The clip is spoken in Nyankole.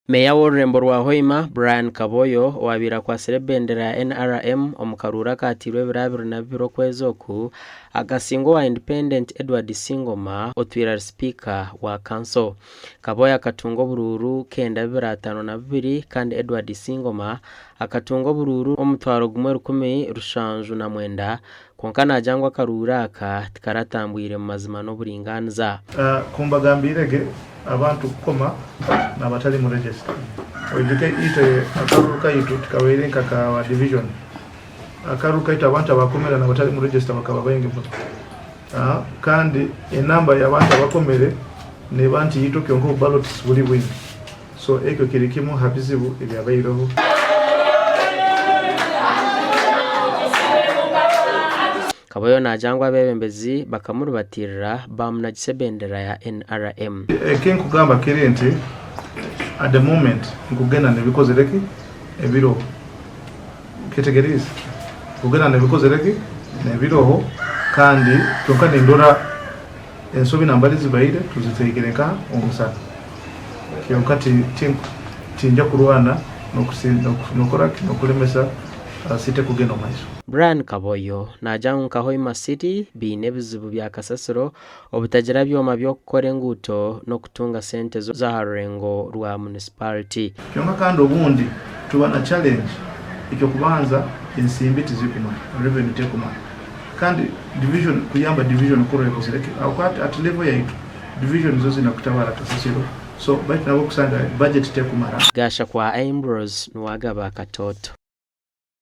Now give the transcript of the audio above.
Meeya w'orurembo rwa Hoima, Brian Kaboyo owaabaire akwatsire ebendera ya NRM omu karuuru akaateirwe ebiro 22 okwezi oku, akasinga owa Independent Edward Singoma otwire ari sipiika wa kanso. Kaboyo akatunga oburuuru 952 kandi Edward Singoma akatunga oburuuru 1779 kwonka naagira ngu akaruuru aka tikaratambwire mu mazima n'oburingaaniza. Ku mbagambiire ge abantu kukoma n'abatari mu register. Oijuke itwe akaruru kaitu tikabaire nka ka division. Akaruru kaitu abantu abakomere n'abatari mu register bakaba baingi muno. Kandi enamba y'abantu abakomere neba ntiito kyonka obu ballots buri bwingi. So ekyo kiri kimwe ha bizibu ebyabaireho. Kaboyo naagira ngu abeebembezi bakamuribatiirira baamunagisa ebendera ya NRM. Eki nkugamba kiri nti at the moment nkugenda nebikozire ki ebiroho okyetegeriize nkugenda nebikozire ki nebiroho kandi kyonka nindora Ensobi nambari zibaire tuziteekire nkaha omusana kyonka tinja kurwana nokulemesa city kugenda omu maiso. Brian Kaboyo naagira ngu nka Hoima City baine ebizibu bya kasasiro, obutagira byoma by'okukora enguuto n'okutunga sente z'aha rurengo rwa munisipariti. Kyonka kandi obundi tuba na challenge, ekyokubanza ensimbi tizikumara, revenue tekumara. Kandi division kuyamba division kurora ekozire ki aho at, at level yaitu division zo zina kutabara kasasiro so baitu nabo kusanga budget tekumara. Gasha kwa Ambrose niwe agaba akatooto.